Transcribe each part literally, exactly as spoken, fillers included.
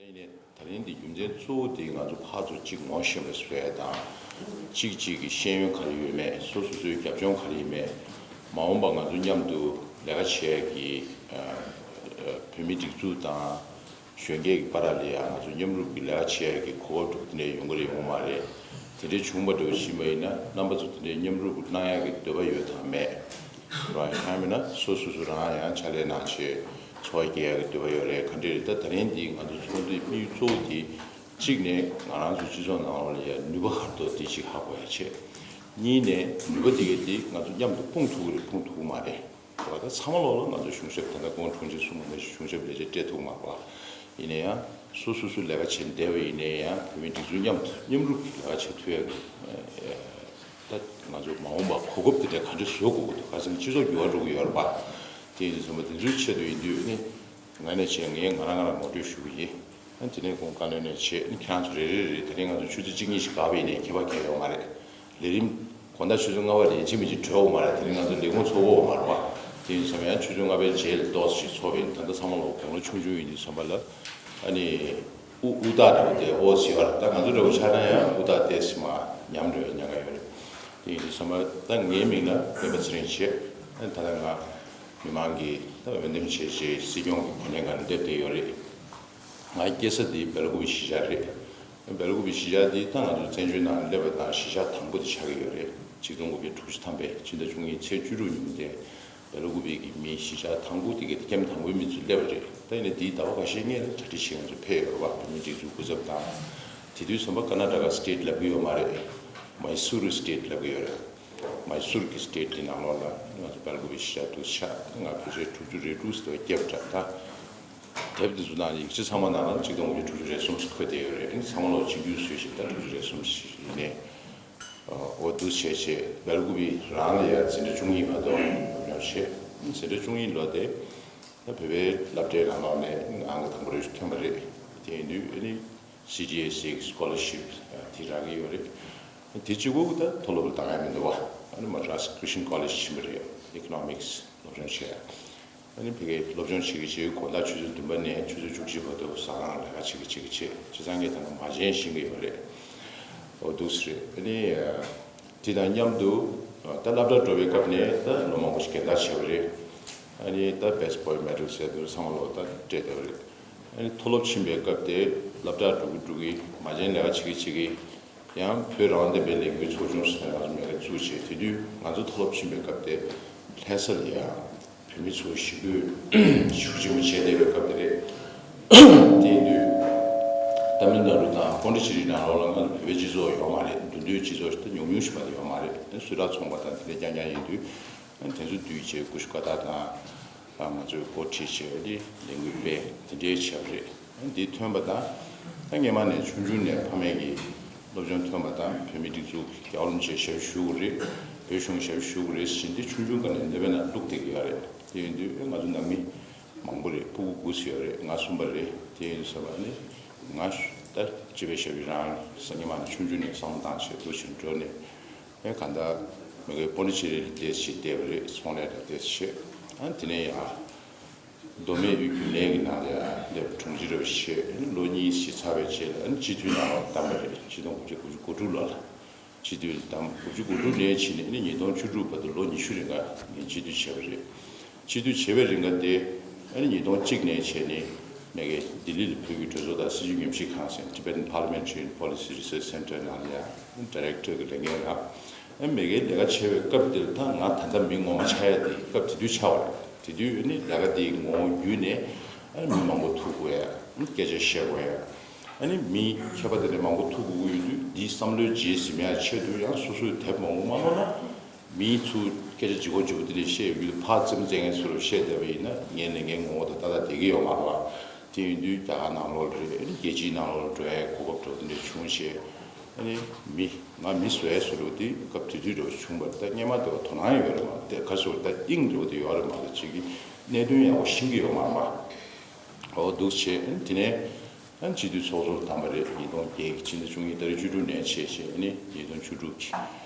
ཡིན་ནའི་ད་རིང་འདི་རྒྱུ་མཚན་གཙོ་བོ་དེ་ང་ཚོ་ཕར་ཚུར་གཅིག་ངོ་ཤེས་པ་བཟོ་ཡ་དང་། གཅིག་གཅིག་གི་ཤེས་ཡོན་ག་རེ་ཡོད་མེད། སོ་སོ་སོའི་རྒྱབ་ལྗོངས་ག་རེ་ཡིན་མེད། མ་འོངས་པ་ང་ཚོ་མཉམ་དུ་ལས་ཀ་བྱེད་ཡ་གི་ཨ་ཨ་བོད་མི་སྒྲིག་འཛུགས་དང་གཞོན་སྐྱེས་ཀྱི་བར་ལ་ཡང་ང་ཚོ་མཉམ་རུབ་ཀྱི་ལས་ཀ་བྱེད་ཡ་གི་གོ་སྐབས་འདྲ་པོ་དེ་འདྲ་ཡོང་གི་རེད་ཡོང་མ་རེད། དེ་འདྲ་བྱུང་བ་འདྲ་པོ་ཕྱིན་པ་ཡིན་ན་རྣམ་པ་ཚོ་དེ་འདྲའི་མཉམ་རུབ་གནང་ཡ་གི་འདོད་པ་ཡོད་དམ་མེད། རང་ཡང་མིན་ན་སོ་སོ་སོ་རང་ཡང་ཕྱག་ལས་གནང་བྱས་འཚོ་བ་སྐྱེལ་ཡག་གི་འདོད་པ་ཡོད་རེད། ག་འདྲ་རེད། ད་ད་རིང་འདི་ང་ཚོ་ཚོགས་འདུའི་དམིགས་ཡུལ་གཙོ་བོ་དེ་གཅིག་ནས་ང་རང་ཚོའི་སྤྱི་ཚོགས་ནང་ལོགས་ལ་ཡ་ནུས་པ་ག་རེ་འདུག་དེ་གཅིག་ཧ་གོ་ཡ་བྱས། གཉིས་ནས་ནུས་པ་དེ་གས་དེ་ང་ཚོ་མཉམ་དུ་སྤུངས་ཐུབ་ཀྱི་རེད་སྤུངས་ཐུབ་ཀྱི་མ་རེད། ད་ཚང་མ་ལོགས་ལ་ང་ཚོ་གཞུང་ཞབས་ད་ལྟ་སྐུ་ངོ་དྲུང་ཆེ་གསུངས་པ་ནང་བཞིན་གཞུང་ཞབས་ལས་བྱེད་སྤྲད་ཐུབ་མ་རེད་པ། ཡིན་ན་ཡང་སོ་སོ་སོ་ལས་ཀ་བྱེད་བསྡད་པ་ཡིན་ན་ཡང་བོད་མིའི་སྒྲིག་འཛུགས་མཉམ་དུ་མཉམ་རུབ་ཀྱི་ལས་ཀ་བྱེད་ཐུབ་ཡ་གི་ད་ང་ཚོ་མ་འོངས་པ་གོ་སྐབས་དེ་འདྲ་ག་འདྲ་བཟོ་དགོས་ཀྱི་འདུག་ཁ་སང་སྤྱི་ཚོགས་འགྱུར་བ་འགྲོ་གི་ཡོད་རེད་པ། དེ་ཡིན་དུས་ཙམ་པ་དེ་ཚོའི་ཆེད་དུ་ཡིན་དུས་ནི་ང་ནས་བྱས་ངས་ང་རང་ང་རང་ངོ་སྤྲོད་ཞུ་གི་ཡིན། ཨ་དེ་ནས་ཁོང་བཀའ་བློན་ནས་བྱས་ནི་ཁྱེད་རང་ཚོ་རེ་རེ་རེ་ད་རིང་ང་ཚོ་ཆུ་ཚོད་གཅིག་གཉིས་ཤིག་བཀག་པ་ཡིན་ནའི་ཁྱད་པར་གང་ཡང་ཡོད་མ་རེད། ལས་རིམ་དགོང་དག་ཆུ་ཚོད་ལྔ་པ་རེ་ཡིན་གཅིག་མིན་གཅིག་གྲོལ་འོང་མ་རེད། དེ་རིང་ང་ཚོ་ལས་ཁུངས་ཚོགས་ཀྱི་ཡོད་མ་རེད་པ། དེ་ཡིན་དུས་ཙམ་པ་ཡང་ཆུ་ཚོད་ལྔ་པའི་རྗེས་ལ་ཏོག་ཙམ་ཞིག་ཚོགས་པ་ཡིན། ད་ལྟ་ཚང་མ་ལོ་དགུང་ལོ་ཆུང་ཆུང་ཡིན་དུས་ཙམ་པ་ལ་ཨ་ནི་དབུ་དབུ་ཐག་འདྲ་པོ་དེ་ཨོ་ཟེར་བ་རེད། ད་ང་ཚོ་འདྲ་པོ་ཆགས་ན་ཡང་དབུ་ཐག་ཏོག་ཙམ་མར་ཉམས་འགྲོ་ཡ་ཉེན་ཁ་ཡོད་རེད། དེ་ཡིན་དུས་ཙམ་པ་ད་ངའི་མིང་ལ་སྤེན་པ་ཚེ་རིང་བྱས། ཨ་ནི་ད་ལྟ་ང་མི་མང་གི་ད་འོས་འདེམས་བྱས་རྗེས་སྲིད་སྐྱོང་གི་གོ་གནས་སྒང་ལ་སླེབས་བསྡད་ཡོད་རེད། ང་སྐྱེས་ས་འདི་སྦེལ་ཀོབ་གཞིས་ཆགས་རེད། སྦེལ་ཀོབ་གཞིས་ཆགས་འདི་ད་ང་ཚོ་བཙན་བྱོལ་ནང་སླེབས་པ་དང་གཞིས་ཆགས་དང་པོ་དེ་ཆགས་ཀྱི་ཡོད་རེད། ཆིག་སྟོང་དགུ་བརྒྱ་དྲུག་ཅུ་ཐམ་པའི་ཕྱི་ཟླ་བཅུ་གཉིས་ཚེས་བཅུ་དྲུག་ཉིན་དེ་སྦེལ་ཀོབ་གི་མི་གཞིས་ཆགས་དང་པོ་དེ་གའི་ཐེངས་དང་པོའི་མི་ཚོ་སླེབས་པ་རེད། ད་ཡིན་ནའི་འདིའི་ཟླ་བ་ཁ་ཤས་སྔོན་ལ་གྲ་སྒྲིག་བྱེད་མཁན་ཚོ་ཕེབས་ཡོད་རེད་པ། བོད་མིའི་སྒྲིག་འཛུགས་སྐུ་ཚབ་དང་། དེ་དུས་ཙམ་པ་ཀར་ན་ཊ་ཀ་སི་ཊེཊ་ལབ་ཀྱི་ཡོད་མ་རེད། མའི་སུར་སི་ཊེཊ་ལབ་ཀྱི་ཡོད་རེད། མའི་སུར་གྱི་སི་ཊེཊ་དེ་ནང་ལོགས་ལ་ང་ཚོ་སྦེལ་ཀོབ་གཞིས་ཆགས་འདུག་ཆགས། ང་ཕལ་ཆེར་དྲུག་ཅུ་རེ་དྲུག་ཙམ་སྐྱེས་པ་འདྲ། ད་དེབ་དེ་ཚོ་ནང་ཡིག་ཆ་ཚང་མ་ནང་ལ་ཆིག་སྟོང་དགུ་བརྒྱ་དྲུག་ཅུ་རེ་གསུམ་ཞིག་འཁོད་བསྡད་ཡོད་རེད། ཨ་ནི་ཚང་མ་ལོག་གཅིག་གྱུར་བཟོས་ཤིག་ད་དྲུག་ཅུ་རེ་གསུམ་ཞིག་ཡིན་ནའི། འོ་འདུག་བྱས་བྱས་སྦེལ་ཀོབ་རང་ལ་ཡ་འཛིན་གྲྭ་བཅུ་གཉིས་མ་གཏོགས་ཡོད་མ་རེད། འཛིན་གྲྭ་བཅུ་གཉིས་ལོ་དེ་ད་བོད་པའི་སློབ་གྲྭའི་ནང་ལོགས་ནས་ཨང་ཀི་དང་པོ་རེ་ཐོན་པ་རེད། དེ་ཡིན་དུས་ཨ་ནི་སི་ཌི་ཨེས་ཨེ་གི་སི་ཀོ་ལར་ཤིབ་དེ་རག་གི་ཡོད་རེད། དེ་གཅིག་པོ་ད་མཐོ་སློབ་ལ་བཏང་ཡ་མི་འདུག་བ། ཨ་ནི་མ་ཌ་རཱས་ཁྲིས་ཅན་ཀོ་ལེཇ་ཕྱིན་པ་རེད། ཨི་ཀོ་ནོ་མིག་སི་སློབ་སྦྱོང་བྱས། ཨ་ནི་ཕ་གིའི་སློབ་སྦྱོང་བྱེད་ཀྱི་བྱེད་ཀྱི་དགོང་དག་ཆུ་ཚོད་བདུན་པ་ནས་ཆུ་ཚོད་བཅུ་གཅིག་བར་དུ་ཟ་ཁང་ལས་ཀ་བྱེད་ཀྱི་བྱེད་ཀྱི་བྱེད། བྱས་ཙང་ངས་ད་ནང་མ་བྱན་ཤེས་ཀྱི་ཡོད་རེད། འོ་འདུག་སེ་རེད། ཨ་ནི་དེ་དང་མཉམ་དུ་ད་སློབ་གྲྭར་འགྲོ་བའི་སྐབས་ནས་ད་ལོ་མང་པོ་ཞིག་རྒན་བདག་བྱས་པ་རེད། ཨ་ནི་ད་བེ་སི་ཊི་བྷོའི་མེ་ཌལ་ཟེར་དུས་ཚང་མ་ལོ་ད་སྤྲད་བསྡད་པ་རེད། ཨ་ནི་མཐོ་སློབ་ཕྱིན་པའི་སྐབས་དེ་སློབ་གྲྭར་འགྲོ་གི་འགྲོ་གི་མ་བྱན་ལས་ཀ་བྱེད་ཀྱི་བྱེད་ཀྱི། ཡང་བོད་རང་དབང་བསྟན་པའི་ལས་འགུལ་ཚོགས་ཆུང་ཟེར་ནས་ང་ཚོ་མི་ཁ་བཙུགས་བྱས། དེ་དུས་ང་ཚོ་མཐོ་སློབ་ཕྱིན་པའི་སྐབས་དེ་ལྷ་ས་ལ་ཡང་བོད་མི་ཚོ་ཞི་རྒོལ་ཤུགས་ཆེན་པོ་བྱས་བསྡད་པའི་སྐབས་དེ་རེད། དེ་ཡིན་དུས་ཏཱ་མིལ་ནཱ་ཌུ་དང་པོན་ཌི་ཅེ་རི་ནང་ལོགས་ལ་ང་ཚོ་བོད་པའི་སྤྱི་ཚོགས་ཡོད་མ་རེད། མདོ་སྟོད་སྤྱི་ཚོགས་ཤིག་ད་ཉུང་ཉུང་ཞིག་མ་གཏོགས་ཡོད་མ་རེད། སུད་ཊར་ཚོང་པ་དང་དེ་འདྲ་རྐྱང་རྐྱང་ཡིན་དུས། དེ་ཚོ་བསྡུས་བྱས་ཀུ་ཤུ་ཀ་ཏ་དང་། ང་ཚོས་འགོ་ཁྲིད་བྱས་ཏེ་ལས་འགུལ་སྤེལ་དེ་འདྲའི་བྱས་པ་རེད། འདི་ཐོན་པ་དང་། ད་སྔོན་མ་ནས་ཆུང་ཆུང་ནས་ཕ་མེས་ཀྱི་སློབ་སྦྱོང་ཐོན་པ་དང་བོད་མིའི་སྒྲིག་འཛུགས་ཀྱི་རྒྱལ་བ་རིན་པོ་ཆེ་ཞབས་ཞུ་དགོས་རེད། བོད་གཞུང་ཞབས་ཞུ་དགོས་རེད་ཟེར་འདི་ཆུང་ཆུང་སྒང་ནས་འདོད་པའི་ནང་བླུགས་བསྡད་ཀྱི་ཡོད་རེད། དེ་ཡིན་དུས་ང་ཚོ་ནང་མི་མང་པོ་རེད། ཕྲུ་གུ་དགུ་ཙམ་ཡོད་རེད། ང་གསུམ་པ་རེད། དེ་ཡིན་དུས་ཟེར་བ་ནི་ང་ད་སྤྱི་པའི་ཞབས་ཞུ་རང་སྔོན་མ་ནས་ཆུང་ཆུང་ནས་བསམ་བློ་བཏང་བྱས་འདུག་བྱས་འགྲོ་ནས། ཨེ་གང་ལྟར་མི་གའི་པོན་ཌི་ཆེ་རི་ལ་བསྡད་ཞིག་བསྡད་པ་རེད། ཚོང་ལས་ལ་བསྡད་ཞིག་ཨ་དེ་ནས་ཡང་མདོ་སྨད་དབུས་རྒྱུན་ལས་ཀྱི་ནང་ལ་ཡང་སླེབས་དྲུང་ཆེ་འདྲ་བོ་ཞིག་ཨ་ནི་ལོ་གཉིས་ཞིག་ཚར་བའི་རྗེས་ལ་ཨ་ནི་སྤྱི་འཐུས་ནང་ལ་བདམས་པ་རེད། ཆིག་སྟོང་དགུ་བརྒྱ་དགུ་བཅུ་གོ་དྲུག་ལོ་ལ་སྤྱི་འཐུས་ལ་བདམས། དགུ་བཅུ་གོ་དྲུག་ནས་ཕྱིན་ནས་ཨ་ནི་ཉིས་སྟོང་བཅུ་དྲུག་བར་དུ་ལོ་ཉི་ཤུ་རིང་ག་ངས་སྤྱི་འཐུས་བྱས་པ་རེད། སྤྱི་འཐུས་བྱས་པའི་རིང་ག་དེ་ཨ་ནི་ཉིས་སྟོང་གཅིག་ནས་བྱས་ནས་མ་གི་ལྡི་ལི་ལ་བོད་ཀྱི་གྲོས་ཚོགས་དང་སྲིད་བྱུས་ཉམས་ཞིབ་ཁང་ཟེར། Tibetan Parliamentary and Policy Research Center ནང་ལ་ཡང་ཌི་རེག་ཊར་གྱི་ལས་འགན་རག་ཨ་ནི་མ་གི་ལས་ཀ་བྱས་པའི་སྐབས་དེར་ད་ང་ད་ལྟ་མི་ངོ་མ་ཆགས་ཡ་དེ་སྐབས་དེ་དུས་ཆགས་པ་རེད། དེ་དུས་ཨ་ནི་ལས་ཀ་དེའི་ངོ་བོ་བརྒྱུད་ནས་ཨ་ནི་མི་མང་པོ་ཐུག་དགོས་ཡ། ཨ་ནི་སྐད་ཆ་བཤད་དགོས་ཡ། ཨ་ནི་མི་མཁས་པ་དེ་འདྲ་མང་པོ་ཐུག་དགོས་ཀྱི་ཡོད་དུས་འདིའི་བསམ་བློའི་རྗེས་ཟིན་ཡ་ཆེད་དུ་ཡང་སོ་སོས་དེབ་མང་པོ་མ་ཀློག་ན། མིའི་ཚུར་སྐད་ཆ་ལྗིད་ཁོག་ལྗིད་པོ་དེ་འདྲ་བཤད་ཡོད་དུས་ཕར་རྩེད་མོ་རྩེ་མཁན་ཚོར་བཤད་བསྡད་པ་ཡིན་ན་ངའི་ལས་འགན་ངོ་བོ་དང་ཏག་ཏག་བསྡད་ཀྱི་ཡོད་མ་རེད་བ། དེ་ཡིན་དུས་རྒྱ་གར་ནང་ལོགས་རེད། ཨ་ནི་རྒྱལ་སྤྱིའི་ནང་ལོགས་འགྲོ་ཡའི་གོ་སྐབས་འདྲ་བོ་དེ་འདྲ་བྱུང་བྱས། ཨ་ནི་མི་ང་མི་བཟོ་ཡའི་བཟོ་འདྲ་བོ་དེ་སྐབས་དེ་དུས་འདྲ་བོ་བྱུང་བ་རེད། ད་སྔོན་མ་འདྲ་བོ་དོ་སྣང་ཡོད་རེད་མ་གཏོགས་ག་ཚོད་ད་དབྱིངས་འདྲ་བོ་དེ་ཡོད་རེད་མ་གཏོགས་ཅིག་གི་གནད་དོན་ཡག་པོ་ཤེས་ཀྱི་ཡོད་མ་རེད་མ། འོ་འདུག་བྱས། ཨ་ནི་དེ་ནས། ཨ་ནི་སྤྱི་འཐུས་ཚོགས་གཙོར་བདམས་པ་རེད། ཉིས་སྟོང་བརྒྱད་ཀྱི་ཕྱི་ཟླ་བཅུ་གཉིས་ཏ་རིག་བཅུ་དྲུག་ནས་བྱས་བྱས་ཨ་ནི་ཉིས་སྟོང་བཅུ་དྲུག་གི་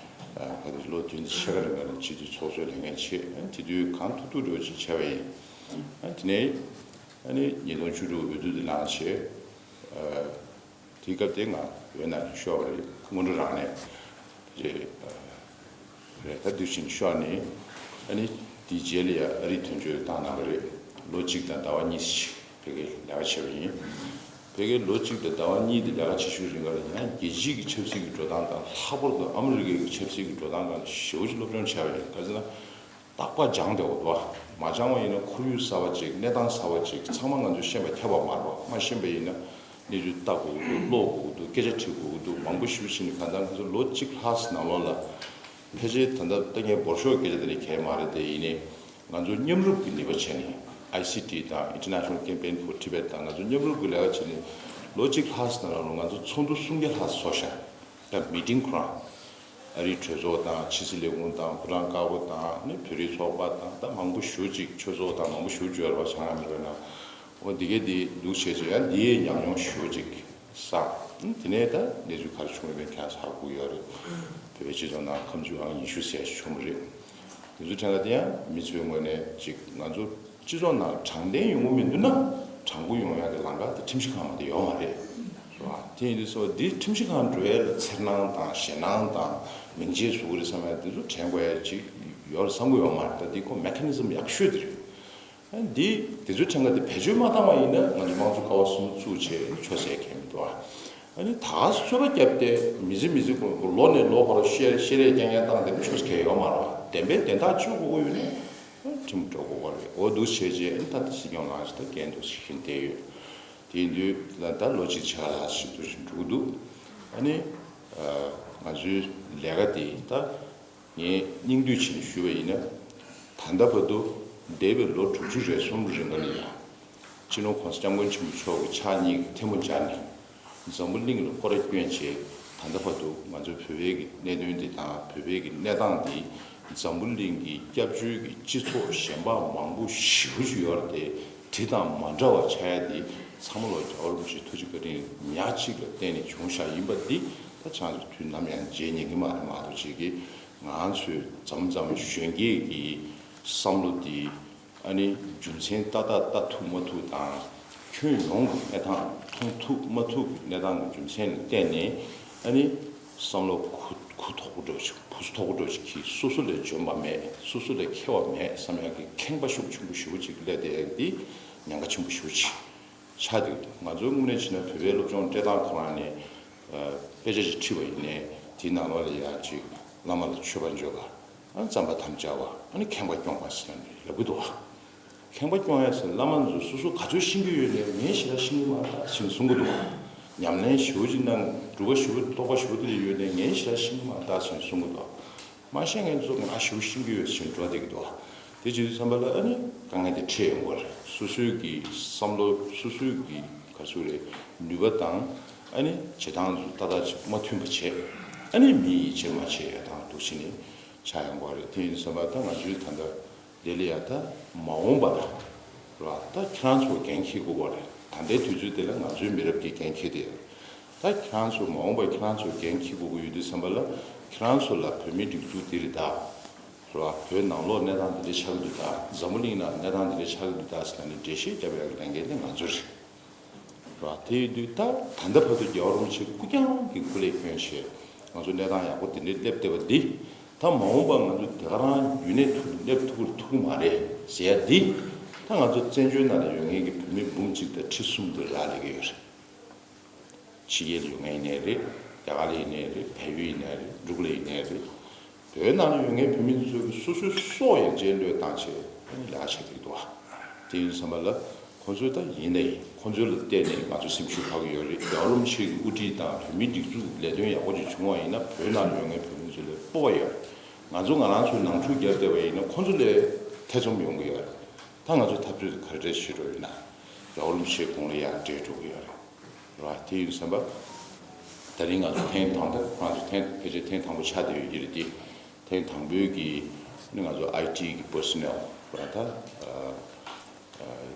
ཨ་ག་དུས་ལོ་བདུན་ཕྱེད་ཀ་རིང་ག་ནས་སྤྱི་འཐུས་ཚོགས་གཙོའི་ལས་འགན་བྱས། ཨ་ནི་དེ་དུས་གང་ཐུབ་ཐུབ་འདྲ་བོ་ཅིག་བྱས་པ་ཡིན། ཨ་ནི་དེ་ནས་ཨ་ནི་ཉིས་སྟོང་བཅུ་དྲུག་འོས་བསྡུ་དེ་ལངས་བྱས། དེའི་སྐབས་དེ་ང་བོད་ནང་ནས་ཤོར་བ་རེད། སྔོན་འགྲོ་རང་ནས་རེད། རེད། ད་དུས་ཕྱིན་ཤོར་ནས། ཨ་ནི་དེའི་རྗེས་ལ་ཡ་ཨ་རིའི་དོན་གཅོད་བཏང་གནང་བ་རེད། ལོ་གཅིག་དང་ཟླ་བ་གཉིས་ཤིག་བོད་སྐད་ལས་ཀ་བྱས་པ་ཡིན། བོད་སྐད་ལོ་གཅིག་དང་ཟླ་བ་གཉིས་དེ་ལས་ཀ་བྱེད་ཤུལ་རིང་ག་ལ་ཡང་རྒྱལ་སྤྱིའི་གི་ཆབ་སྲིད་ཀྱི་འགྲོ་སྟངས་དང་། ལྷག་པར་དུ་ཨ་མི་རི་ཀའི་གི་ཆབ་སྲིད་ཀྱི་འགྲོ་སྟངས་སྒང་ལ་ཞེ་པོ་ཅིག་སློབ་སྦྱོང་བྱས་པ་ཡིན། ག་ཟེར་ན། རྟག་པར་སྦྱངས་བསྡད་དགོས་འདུག་བ། མ་སྦྱངས་པ་ཡིན་ན་ཁོར་ཡུག་གསར་པ་ཅིག་གནས་སྟངས་གསར་པ་ཅིག་ཚང་མ་ང་ཚོས་ཤེས་པ་ཁྱབ་པ་མ་རེད་བ། མ་ཤེས་པ་ཡིན་ན་གནས་ཚུལ་ལྟ་དགོས་ཀྱི་འདུག་ཀློག་དགོས་ཀྱི་འདུག་སྐད་ཆ་དྲི་དགོས་ཀྱི་འདུག་མང་པོ་ཞེ་པོ་ཅིག་ནི། གང་ལྟར་ང་ཚོ་ལོ་གཅིག་ལྷག་ཙམ་ནང་ལོགས་ལ། ཕལ་ཆེར་ད་ལྟ་ལྟ་མཁན་འབོར་ཤོག་སྐད་ཆ་དེ་ནས་གལ་མ་རེད་དེ། ཡིན་ནའི་ང་ཚོ་མཉམ་རུབ་ཀྱི་ནུས་པ་བྱས་ནས། ཨའི་སི་ཊི་དང་International Campaign for Tibet དང་ང་ཚོ་མཉམ་རུབ་ཀྱི་ལས་ཀ་བྱས་ནས། ལོ་གཅིག་ལྷག་ཙམ་ནང་ལོགས་ང་ཚོ་ཚོགས་འདུ་སུམ་བརྒྱ་ལྷག་ཙམ་ཚོགས་ཤག་ད་མི་ཊིང་ཁོ་རང་། ཨ་རིའི་གྲོས་ཚོགས་དང་། ཕྱི་སྲིད་ལས་ཁུངས་དང་། ཕོ་བྲང་དཀར་པོ་དང་། ནི་བོད་རིགས་ཚོགས་པ་དང་། ད་མང་པོ་ཞེ་པོ་ཅིག་ཆོས་ཚོགས་དང་མང་པོ་ཞེ་པོ་ཅིག་ཡོད་རེད་བ། བྱང་ཨ་མི་རི་ཀའི་ནང་། འོ་འདི་གས་འདི་འདུག་བྱས་བྱས་ཡང་འདི་ཡི་ཉམས་མྱོང་ཞེ་པོ་ཅིག་བསགས། དེ་ནས་ད་གནས་ཚུལ་ག་རེ་བྱུང་ཡོད་མེད་ཁྱེད་རང་ཚོ་ཧ་གོ་ཡོད་རེད། བོད་པའི་སྤྱི་ཚོགས་ནང་ཁ་མཆུ་ཨང་ཉི་ཤུ་ཟེར་ཞིག་བྱུང་བ་རེད། དེ་ཚོ་ཕྲན་ཁ་དེ་ཡང་མི་ཚོའི་ངོས་ནས་ཅིག་ང་ཚོ་སྤྱི་ཚོགས་ནང་དྲང་བདེན་ཡོང་གི་མི་འདུག་ན། དྲང་པོ་ཡོང་ཡག་གི་ལམ་ཁ་དེ་ཁྲིམས་ཞིབ་ཁང་མ་གཏོགས་ཡོད་མ་རེད། རེད་བ། དེ་ཡིན་དུས་ཙང་འདི་ཁྲིམས་ཞིབ་ཁང་འགྲོ་ཡ་ལ་འཚེར་སྣང་དང་ཞེད་སྣང་དང་མིང་ཆད་བཟོ་གི་རེད་བསམ་ཡ་དེ་ཚོ་དྲན་དགོས་ཡ་ཅིག་ཡོད་རེད་བསམ་གི་ཡོད་མ་རེད། ད་འདི་ཁོ་མེ་ཁ་ནི་ཛམ་ཡག་ཤོས་དེ་རེད། ཨ་འདི་དེ་ཚོའི་ཕྲན་ཁ་དེ་བེད་སྤྱོད་མ་བཏང་བ་ཡིན་ན། ང་ཚོ་དམངས་གཙོ་ཀ་བ་གསུམ་བཙུགས་བྱས་ཆོག་ཟེར་མཁན་མི་འདུག་ཨ། ཨ་ནི་ད་ག་ཚོད་པ་བརྒྱབ་སྟེ་མི་ཚེ་མི་ཚེ་ཁོ་ལོ་ནས་ལོ་བར་བཤད་བཤད་རེས་རྐྱང་རྐྱང་བཏང་སྟེ་ཆོག་ཟེར་མཁན་ཡོད་མ་རེད་བ། བདེན་པའི་བདེན་མཐའ་ཆོས་དགོས་ཀྱི་ཡོད་ན་ཁྲིམས་འགྲོ་དགོས་པ་རེད། འོ་འདུག་བྱས་རྗེས་ཨ་ནི་ད་ལྟ་སྲིད་སྐྱོང་ལངས་བྱས་ད་འགན་འདུག་ཟེར་བཞིན་བསྡད་ཡོད། དེ་ཡིན་དུས་ད་ལོ་གཅིག་ཕྱེད་ཀ་ལྷག་ཞིག་འདུག་བཞིན་འགྲོ་གི་འདུག་ཨ་ནི་ང་ཚོའི་ལས་ཀ་དེ་ད། ངས་སྙིང་བསྡུས་བྱས་ནས་ཞུས་པ་ཡིན་ན། ད་ལྟ་བར་དུ་འདས་པའི་ལོ་དྲུག་ཅུ་རེ་གསུམ་རིང་ག་ལ་ཡ། སྤྱི་ནོར་༸གོང་ས་༸སྐྱབས་མགོན་ཆེན་པོ་མཆོག་གི་ཕྱག་གཉིས་ཀྱིས་ཐལ་མོ་སྦྱར་ནས་འཛམ་བུ་གླིང་ལ་སྐོར་ར་བསྐྱོན་བྱས། ད་ལྟ་བར་དུ་ང་ཚོ་བོད་པའི་གི་གནད་དོན་འདི་དང་བོད་པའི་གི་གནས་སྟངས་འདི་འཛམ་བུ་གླིང་གི་སྐྱབས་བཅོལ་གྱི་སྤྱི་ཚོགས་གཞན་པ་མང་པོ་ཞེ་པོ་ཅིག་ཡོད་རེད་དེ། དེ་དང་མ་འདྲ་བ་ཆགས་ཡ་དེ་ཚང་མ་ལོ་རྒྱལ་བ་རིན་པོ་ཆེའི་ཐུགས་རྗེ་བཀའ་དྲིན་ཉག་གཅིག་ལ་བརྟེན་ནས་བྱུང་བཞག་ཡིན་པ་འདི་ད་ཆང་ཚོ་དུས་ནམ་ཡང་བརྗེད་ཉན་གི་མ་རེད། མ་གཏོགས་ཅིག་གིས་ང་ཚོའི་མཚམས་མཚམས་གཞོན་སྐྱེས་ཀྱི་བསམ་བློ་འདི་ཨ་ནི་རྒྱུ་མཚན་ཏག་ཏག་ལྟ་ཐུབ་མ་ཐུབ་དང་། ཁྱོན་ཡོངས་ཀྱི་གནས་སྟངས་མཐོང་ཐུབ་མ་ཐུབ་ཀྱི་གནས་སྟངས་ཀྱི་རྒྱུ་མཚན་ལ་བརྟེན་ནས། ཨ་ནི་བསམ་བློ་གུ་གུ་དོག་པོ་འདྲ་ཅིག་བུ་སུ་དོག་པོ་འདྲ་ཅིག་གིས་སོ་སོ་ལས་འཇོན་པ་མེད། སོ་སོ་ལས་མཁས་པ་མེད་བསམ་ཡག་གི་ཁེངས་པ་ཤུགས་ཆེན་པོ་ཞེ་པོ་ཅིག་སླེབས་བསྡད་ཡག་འདི་ཉེན་ཁ་ཆེན་པོ་ཞེ་པོ་ཅིག་ཆགས་བསྡད་ཀྱི་འདུག་ང་ཚོའི་དངོས་གནས་བྱས་ན་བོད་པའི་སློབ་སྦྱོང་སྤྲད་སྟངས་ཁོ་རང་ནས་ཨ་དཔེ་ཆ་ཞིག་ཁྲིད་པ་ཡིན་ནའི། དེའི་ནང་ལོགས་ལ་ཡ་ཅིག་བླ་མ་ལ་མཆོད་པ་བརྗོད་པ། ཨ་ནི་རྩམ་པ་དམ་བཅའ་བ། ཨ་ནི་ཁེངས་པ་སྐྱོང་བ་ཟེར་ནས་ལབ་ཀྱི་འདུག་བ། ཁེངས་པ་སྐྱོང་ཡ་ཟེར། བླ་མ་ཚོས་སོ་སོ་ག་ཚོད་ཤེས་ཀྱི་ཡོད་ནའི་ངས་ཞེ་དྲག་ཤེས་ཀྱི་མ་རེད་ད་ཟེར་ནས་གསུང་གི་འདུག་ཉམས་ལེན་ཞེ་པོ་ཅིག་གནང་། སྒྲུབ་པ་ཞེ་པོ་རྟོགས་པ་ཞེ་པོ་དེ་ཡོད་ནའི་ངས་ཞེ་དྲག་ཤེས་ཀྱི་མ་རེད་ད་ཟེར་ནས་གསུང་གི་འདུག་མ་ཤེས་མཁན་ཚོ་ང་ཞེ་པོ་ཤེས་ཀྱི་ཡོད་ཟེར་འགྲོ་བསྡད་ཀྱི་འདུག་དེ་བྱེད་དུས་ཙམ་པ་ལ་ཨ་ནི་དཀའ་ངལ་དེ་འཕྲད་ཡོང་གི་རེད། སོ་སོའི་གི་བསམ་བློ། སོ་སོའི་གི་ག་ཚོད་རེད། ནུས་པ་དང་ཨ་ནི་བྱེད་སྟངས་ཚོ་ཏག་ཏག་ཅིག་མ་མཐུན་པ་བྱས། ཨ་ནི་མི་ཡིད་ཆེས་མ་བྱས་ཡ་དང་འདུག་བྱས་ནས་ཆགས་ཡོང་གི་རེད། དེ་ཡིན་དུས་ཙམ་པ་ད་ང་ཚོའི་ད་ལྟ་དེ་ལ་ཡ་ད་མ་འོངས་པ་ལ་ར་ད་ཁྱེད་རང་ཚོ་འགན་འཁྱེར་དགོས་པ་རེད། ད་ལྟའི་དུས་ཚོད་དེ་ལ་ང་ཚོའི་མི་རབས་ཀྱིས་འགན་འཁྱེར་དེ་ཡོད། ད་ཁྱེད་རང་ཚོ་མ་འོངས་པ་ཁྱེད་རང་ཚོ་འགན་འཁྱེར་དགོས་ཀྱི་ཡོད་དུས་ཙམ་པ་ལ། ཁྱེད་རང་ཚོ་ལ་བོད་མིའི་སྒྲིག་འཛུགས་འདི་རེད་ད། རེད་བ། བོད་ནང་ལོགས་གནས་སྟངས་འདི་འདྲ་ཆགས་ཀྱི་འདུག་ད་འཛམ་བུ་གླིང་ནང་གནས་སྟངས་འདི་འདྲ་ཆགས་ཀྱི་འདུག་ད་ཟེར་ནས་འགྲེལ་བཤད་རྒྱབ་ཡག་གི་ལས་འགན་དེ་ང་ཚོ་རེད། རེད་བ། དེ་ཡིན་དུས་ད་ད་ལྟ་བར་དུ་རྒྱལ་བ་རིན་པོ་ཆེ་སྐུ་རྐྱང་གི་སྐུ་ལས་བསྐྱོན་བྱས་ང་ཚོ་གནས་སྟངས་ཡག་པོ་འདི་འདྲ་སླེབས་བསྡད་པ་འདི། ད་མ་འོངས་པ་ང་ཚོ་དེ་ག་རང་ཡུན་གནས་ཐུབ་སླེབས་ཐུབ་ཀྱི་རེད་ཐུབ་ཀྱི་མ་རེད་ཟེར་ཡ་འདི། ད་ང་ཚོ་བཙན་བྱོལ་ནང་ལ་ཡོད་མཁན་གྱི་བོད་མི་འབུམ་གཅིག་དང་ཁྲི་གསུམ་དེ་རག་ལས་ཀྱི་ཡོད་རེད། ཕྱི་རྒྱལ་ལ་ཡོད་མཁན་ཡིན་ནའི་རེད། རྒྱ་གར་ལ་ཡིན་ནའི་རེད། བལ་ཡུལ་ཡིན་ནའི་རེད། འབྲུག་ལ་ཡིན་ནའི་རེད། བོད་ནང་ལ་ཡོད་མཁན་བོད་མི་ཚོས་སོ་སོའི་སྲོག་ཡང་རྗེས་བློས་བཏང་བྱས་ཨ་ནི་ལས་ཀ་བྱེད་ཀྱི་འདུག་བ། དེ་ཡིན་དུས་ཙམ་པ་ལ་ཁོང་ཚོས་ད་ཡིན་ནའི་ཁོང་ཚོ་ལ་བལྟས་ནས་ང་ཚོ་སེམས་ཤུགས་འཕར་གྱི་ཡོད་རེད། རྒྱལ་བ་རིན་པོ་ཆེ་གི་དབུ་ཁྲིད་དང་བོད་མིའི་སྒྲིག་འཛུགས་ལས་དོན་ཡག་པོ་ཅིག་བྱུང་བ་ཡིན་ན་བོད་ནང་ལ་ཡོད་མཁན་བོད་མི་ཚོ་ལ་སྤོབས་པ་ཡོད་རེད། ང་ཚོ་ང་རང་ཚོས་ནང་འཁྲུག་བརྒྱབ་བསྡད་པ་ཡིན་ན་ཁོང་ཚོ་ལས་ཐེ་ཚོམ་ཡོང་གི་ཡོད་རེད། ད་ང་ཚོ་འཐབ་རྩོད་དེ་ག་རེ་བྱེད་འགྲོ་ཡོད་ན། རྒྱལ་བ་རིན་པོ་ཆེའི་དགུང་ལ་ཡར་འདྲེས་འགྲོ་གི་ཡོད་རེད། ར། དེ་ཡིན་དུས་ཙམ་པ། ད་རིང་ང་ཚོ་ཐེངས་དང་པོ། ང་ཚོ་ཐེངས་ཕལ་ཆེར་ཐེངས་དང་པོ་ཆགས་བསྡད་ཡོད་ཀྱི་རེད་དེ། ཐེངས་དང་པོའི་གི་ནི་ང་ཚོ་ཨའི་ཊི་གི་པར་སོ་ནལ་ར་ད་ཨ་ཨ་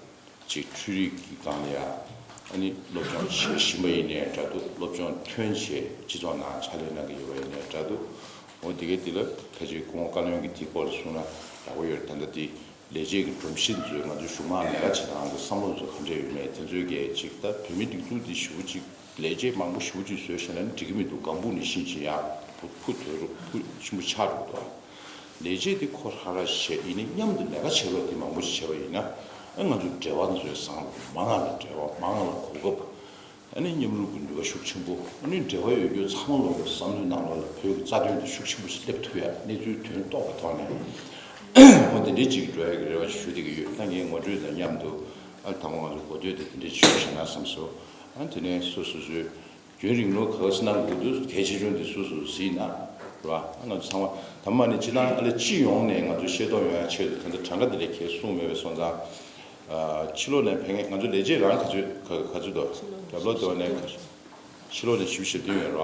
ཅིག་འཕྲུལ་རིག་གི་སྒང་ལ་ཡ་ཨ་ནི་སློབ་སྦྱོང་བྱེད་བཞིན་པ་ཡིན་ནའི་འདྲ་འདུག་སློབ་སྦྱོང་ཐོན་བྱས་སྤྱི་ཚོགས་ནང་ཕྱག་ལས་གནང་གི་ཡོད་པ་ཡིན་ནའི་འདྲ་འདུག་འོ་དེ་གའི་དེ་ལ་ཕལ་ཆེར་སྐུ་ངོ་བཀའ་བློན་གྱིས་དེའི་སྐོར་ལ་གསུངས་ན་ཡག་པོ་ཡོད་རེད། ད་ལྟ་དེ། ལས་བྱེད་ཀྱི་སྒྲོམ་གཞི་ཚོས་ང་ཚོའི་གཞུང་མང་ལས་ཀ་བྱེད་སྟངས་ཀྱི་བསམ་བློ་ཚོ་ག་འདྲ་ཡོད་མེད་དེ་ཚོའི་སྐད་ཅིག་ད་བོད་མིའི་སྒྲིག་འཛུགས་འདི་ཞེ་པོ་ཅིག་ལས་བྱེད་མང་པོ་ཞེ་པོ་ཅིག་བཟོས་བཞག་ན་འགྲིག་གི་མི་འདུག་སྒམ་པོ་ནས་ཤིན་ཅིག་ཡར་ཕུ་ཕུ་དོད་རུ་ཕུ་ཆེན་པོ་ཆགས་འགྲོ་འདུག་ལས་བྱེད་འདི་ཁོ་རང་རང་བྱས་ཡིན་ནའི་མཉམ་དུ་ལས་ཀ་བྱེད་རོགས་དེ་མང་པོ་ཞིག་བྱས་པ་ཡིན་ན་ཨ་ང་ཚོའི་འབྲེལ་བ་ཚོའི་བཟང་རུ་མང་ང་ལ་འབྲེལ་བ་མང་ང་ལ་གོ་སྐབས། ཨ་ནི་མཉམ་རུབ་ཀྱི་ནུས་པ་ཤུགས་ཆེན་པོ། ཨ་ནི་འབྲེལ་བ་ཡོད་རྒྱུ་ཚང་མ་ལོག་གི་བསམ་བློའི་ནང་ལོགས་ལ་བོད་ཀྱི་རྩ་དོན་དེ་ཤུགས་ཆེན་པོ་ཞིག་སླེབས་ཐུབ་ཡ་གནས་ཚུལ་དོན་རྟོགས་པའི་ཐོག་ནས་འོ་དེ་འདྲའི་ཅིག་འགྲོ་ཡ་གི་རེ་བ་ཞུ་བསྡད་ཀྱི་ཡོད། ད་ངས་ངོ་སྤྲོད་དང་མཉམ་དུ་ཨ་དང་པོ་ང་ཚོ་གོ་ཐོས་དེ་དེ་འདྲའི་ཞུ་བཞག་ན་བསམ་སོང་། ཨ་དེ་ནས་སོ་སོ་སོའི་རྒྱུན་རིང་ལོ་ག་ཚོད་གནང་དགོས་འདུག་གལ་ཆེ་ཆུང་དེ་སོ་སོ་གཟིགས་ན་རེད་བ། ཨ་ང་ཚོ་ཚང་མ་ད་མ་ནི་སྤྱི་བཏང་ཨ་ལས་སྤྱི་ཡོངས་ནས་ང་ཚོ་ཤེས་རྟོགས་ཡོང་ཡ་ཆེད་དུ་ད་ལྟ་གྲངས་ཀ་དེ་འདྲ་ཁྱེད་གསུངས་མེད་པའི་སོང་ཙང་། ཕྱི་ལོགས་ནས་ཕེབས་མཁན་ང་ཚོ་ལས་བྱེད་རང་ག་ཚོད་ག་ག་ཚོད་འདུག་རྒྱབ་ལོགས་དེ་བ་ནས་ཕྱི་ལོགས་ནས་ཞིབ་ཞིབ་སྟོན་ཡོད་རེད་བ།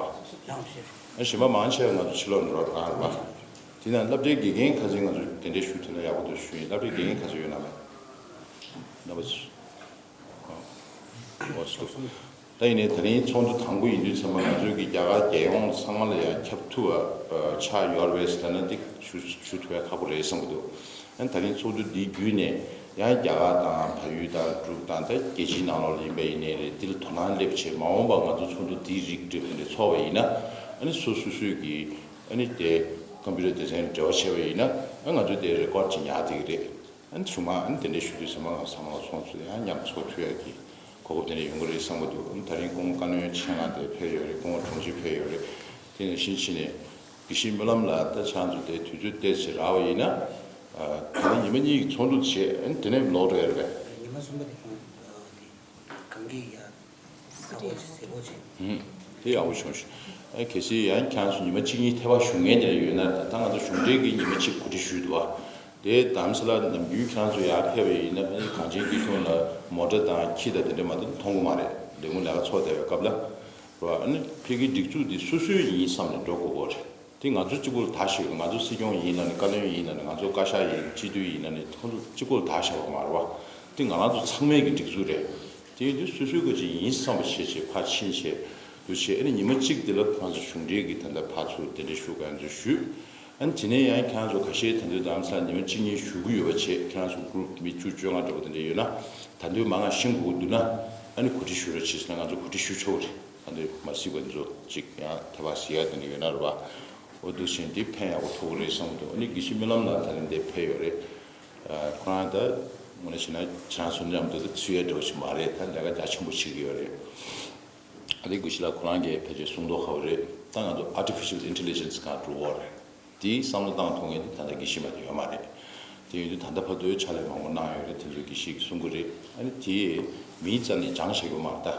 ཨ་གཞན་པ་མང་ཆེ་བ་ང་ཚོ་ཕྱི་ལོགས་ནས་རོགས་རང་རེད་བ། དེ་ན་སློབ་གྲྭའི་དགེ་རྒན་ཁ་ཤས་ང་ཚོ་དེ་འདྲའི་ཞུ་ཐུབ་ན་ཡག་པོ་འདུག་ཞུ་ཡིན། སློབ་གྲྭའི་དགེ་རྒན་ཁ་ཤས་ཡོད་ན་མེད། རྣམ་པ་ཚོ། ཨོ་ཙི་ཏུ། ད་ཡིན་ནའི་ད་རིང་ཚོགས་འདུ་དང་པོ་ཡིན་དུས་ཚང་མ་ང་ཚོའི་གི་རྒྱ་གར་རྒྱལ་ཡོངས་ཚང་མ་ལ་ཡང་ཁྱབ་ཐུབ་པ་ཆགས་ཡོད་རེད་ཟེར་ན་འདི་ཞུ་ཞུ་ཐུབ་ཡ་ཁག་པོ་རེད་བསམ་གི་འདུག་ཨ་ནི་ད་རིང་ཚོགས་འདུ་འདིའི་བརྒྱུད་ནས་ཡང་རྒྱ་གར་དང་བལ་ཡུལ་དང་འབྲུག་དང་ད་རྒྱལ་སྤྱིའི་ནང་ལོགས་ལ་ཡིན་པ་ཡིན་ནའི་རེད། འདི་ལ་དོ་སྣང་སླེབས་བྱས་མ་འོངས་པ་ང་ཚོ་ཚོགས་འདུ་འདིའི་རིགས་འགྲེབ་དེ་འདྲ་ཚོགས་པ་ཡིན་ན་ཨ་ནི་སོ་སོ་སོས་ཀྱི་ཨ་ནི་དེ་ཀམ་པུ་ཊར་དེ་ཚོའི་འབྲེལ་བ་བྱས་པ་ཡིན་ན་ཨ་ང་ཚོས་དེ་རེ་ཀོཌ་ཅིག་ཉར་བསྡད་ཀྱི་རེད། ཨ་ནི་གཞུག་མ་ཨ་ནི་དེ་འདྲའི་ཞུ་དུས་ཚང་མ་ཚང་མ་ཚོགས་ཚུད་ཡང་མཉམ་ཚོགས་ཐུབ་ཡ་གི་གོ་སྐབས་དེ་འདྲ་ཡོང་གི་རེད་བསམ་གི་འདུག་ཨ་ནི་ད་རིང་སྐུ་ངོ་བཀའ་བློན་ཆེད་མངགས་དེ་ཕེབས་ཡོད་རེད། སྐུ་ངོ་དྲུང་ཆེ་ཕེབས་ཡོད་རེད། དེ་ནས་ཕྱིན་ཕྱིན་ནས་དགེ་བཤེས་སྨོན་ལམ་ལགས་ད་ཆང་ཚོ་དེ་དུས་ཚོད་ཏོག་ཙམ་རག་པ་ཡིན་ན་ད་ནི་ཉི་མ་གཉིས་ཀྱི་ཚོགས་འདུ་བྱས་ཨ་ནི་དེ་ནས་ལོག་འགྲོ་ཡ་རེད་པས། ཉི་མ་གསུམ་པ་དེ་ཁོང་དེ་གང་གི་ཡ། ཧུམ། དེ་ཡག་པོ་བྱུང་ཞུ། ཨ་གལ་སྲིད་ཡང་ཁྱེད་རང་ཚོ་ཉི་མ་གཅིག་གཉིས་ཐེ་བ་ཞུ་མཁན་དེ་འདྲ་ཡོད་ན་ད་ང་ཚོ་གཞུང་འབྲེལ་གྱི་ཉི་མ་གཅིག་གོ་སྒྲིག་ཞུས་འདུག་བ། དེ་དྷ་རམ་ས་ལ་ནམ་རྒྱུན་ཁྱེད་རང་ཚོ་ཡར་ཕེབས་པ་ཡིན་ན་ཨ་ནི་གངས་ཅན་སྐྱིད་གཤོངས་ལ་མོ་ཊ་དང་ཁྱི་དང་དེ་འདྲ་མ་གཏོགས་མཐོང་གི་མ་རེད། ལས་ཁུངས་ལས་ཀ་ཚོགས་བསྡད་པའི་སྐབས་ལ། རེད་བ། ཨ་ནི་ཕ་གིའི་སྒྲིག་འཛུགས་འདི་སོ་སོའི་ཡིན་བསམ་ནས་འགྲོ་དགོས་པ་རེད། དེ་ང་ཚོ་གཅིག་པུ་ལ་བདག་བཞག་ཡོད། ང་ཚོ་སྲིད་སྐྱོང་ཡིན་ན་ནི་བཀའ་བློན་ཡིན་ན་ནི་ང་ཚོ་བཀའ་ཤག་ཡིན་སྤྱི་འཐུས་ཡིན་ན་ནི་ཁོང་ཚོ་གཅིག་པུ་ལ་བདག་བཞག་པ་མ་རེད་བ། དེ་ང་རང་ཚོ་ཚང་མའི་གི་སྒྲིག་འཛུགས་རེད། དེ་ཡིན་དུས་སོ་སོའི་གི་ཅིག་ཡིན་བསམ་པ་བྱས་བྱས་ཕར་ཕྱིན་བྱས་འདུག་བྱས། ཨ་ནི་ཉི་མ་གཅིག་དེ་ལ་ཁོང་ཚོ་གཞུང་འབྲེལ་གི་ད་ལྟ་ཕར་ཚུར་དེ་འདྲ་ཞུ་ག་ཚོད་ཞུས། ཨ་ནི་དེ་ནས་ཡང་ཁྱེད་རང་ཚོ་ཁ་ཤས་ད་དུང་དྷ་རམ་ས་ལ་ཉི་མ་གཅིག་གཉིས་བཞུགས་ཀྱི་ཡོད་པ་བྱས། ཁྱེད་རང་ཚོ་གུ་རུབ་མི་བཅུ་བཅོ་ལྔ་འདྲ་པོ་དེ་འདྲ་ཡོད་ན་ད་དུང་མང་ང་ཤེས་དགོས་འདུག་ན་ཨ་ནི་གོ་སྒྲིག་ཞུ་རོགས་བྱེད་ཟེར་ན་ང་ཚོ་གོ་སྒྲིག་ཞུ་ཆོག་གི་རེད། ད་དུང་མ་གཟིགས་པ་འདི་ཚོ་ཅིག་ཡང་ཐེ་བ་ཟིག་ཡ་དེ་འདྲ་ཡོད་ན་རེད་བ། འོ་འདུག་བཞིན་འདི་ཕན་ཡག་པོ་ཐོགས་ཀྱི་རེད་བསམ་གི་འདུག་ཨ་ནི་དགེ་བཤེས་སྨོན་ལམ་ལགས་ད་རིང་འདིར་ཕེབས་ཡོད་རེད། ཁོ་རང་ད་དངོས་གནས་བྱས་ན་ཁྱེད་རང་ཚོ་མཉམ་དུ་ད་ཚུད་ཡ་འདྲ་བོ་ཞིག་མ་རེད། ད་ལས་ཀ་རྒྱ་ཆེན་པོ་བྱེད་ཀྱི་ཡོད་རེད། ཨ་ནི་དགེ་བཤེས་ལགས་ཁོ་རང་གིས་ཕལ་ཆེར་གསུང་མདོག་ཁ་པོ་རེད། ད་ང་ཚོ་artificial intelligence་གང་འགྲོ་བོ་རེད། དེའི་བསམ་བློ་བཏང་ཐུབ་མཁན་དེ་ད་ལྟ་དགེ་བཤེས་མ་གཏོགས་ཡོད་མ་རེད། དེ་ཡིན་དུས་ད་ལྟ་བར་དུ་ཕྱག་ལས་མང་པོ་གནང་ཡོད་རེད། དེ་ཚོ་དགེ་བཤེས་ཀྱིས་གསུང་གི་རེད། ཨ་ནི་དེ་མིའི་རྩ་ནས་སྦྱང་བྱེད་དགོས་མ་རེད་ད།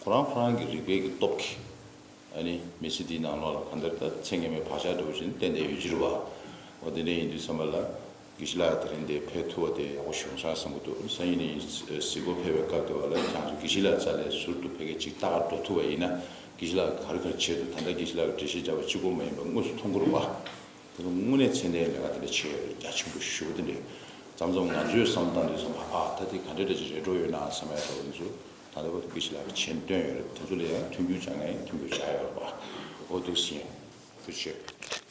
ཁོ་རང་ཁོ་རང་གི་རིག་པའི་གི་སྟོབས་ཀྱིས་ཨ་ནི་མི་ཚེ་འདིའི་ནང་ལོགས་ལ་གང་ལྟར་ད་ཚེ་སྔ་མའི་བག་ཆགས་འདྲ་བོ་ཞིག་ཏན་ཏན་ཡོད་ཀྱི་རེད་བ། འོ་དེ་འདྲ་ཡིན་དུས་ཙམ་པ་ལ་དགེ་བཤེས་ལགས་དེ་རིང་འདིར་ཕེབས་ཐུབ་པ་དེ་ཡག་པོ་བྱུང་སོང་བསམ་གྱི་འདུག་སང་ཉིན་ནས་གཟིགས་སྐོར་ཕེབས་པའི་སྐབས་དེ་བ་ལ་ཁྱེད་ཚོ་དགེ་བཤེས་ལགས་རྩ་ལས་ཟུར་དུ་ཕ་གིར་ཅིག་ལྟ་ག་འགྲོ་ཐུབ་པ་ཡིན་ན་དགེ་བཤེས་ལགས་ག་རེ་ག་རེ་བྱས་འདུག་ད་ལྟ་དགེ་བཤེས་ལགས་ཀྱིས་འགྲེལ་བཤད་བརྒྱབ་པ་གཅིག་པོ་མ་ཡིན་པར་དངོས་སུ་མཐོང་གི་རེད་བ། དེ་ཚོ་དངོས་གནས་ཚད་ལྡན་ལས་ཀ་དེ་འདྲ་བྱས་ཡོད་རེད། རྒྱ་ཆེན་པོ་ཞེ་པོ་དེ་འདྲས། མཚམས་མཚམས་ང་ཚོས་བསམ་བློ་བཏང་དུས་ཙམ་པ་ཨ་ད་དེ་ག་འདྲ་འདྲ་ཅིག་རེད་འགྲོ་ཡོད་ན་བསམ་ཡ་འདྲ་བོ་དེ་ཚོ་ད་ལྟ་བར་དུ་དགེ་བཤེས་ལགས་ཀྱིས་བྱས་བཏོན་ཡོད་རེད། དེ་ཚོ་ལ་ཡང་མཐུན་འགྱུར་སྦྱང་ཡ་མཐུན་འགྱུར་བྱ་ཡོད་རེད་བ། འོ་འདུག་སེ་ཡིན། ཐུགས་རྗེ་ཆེ།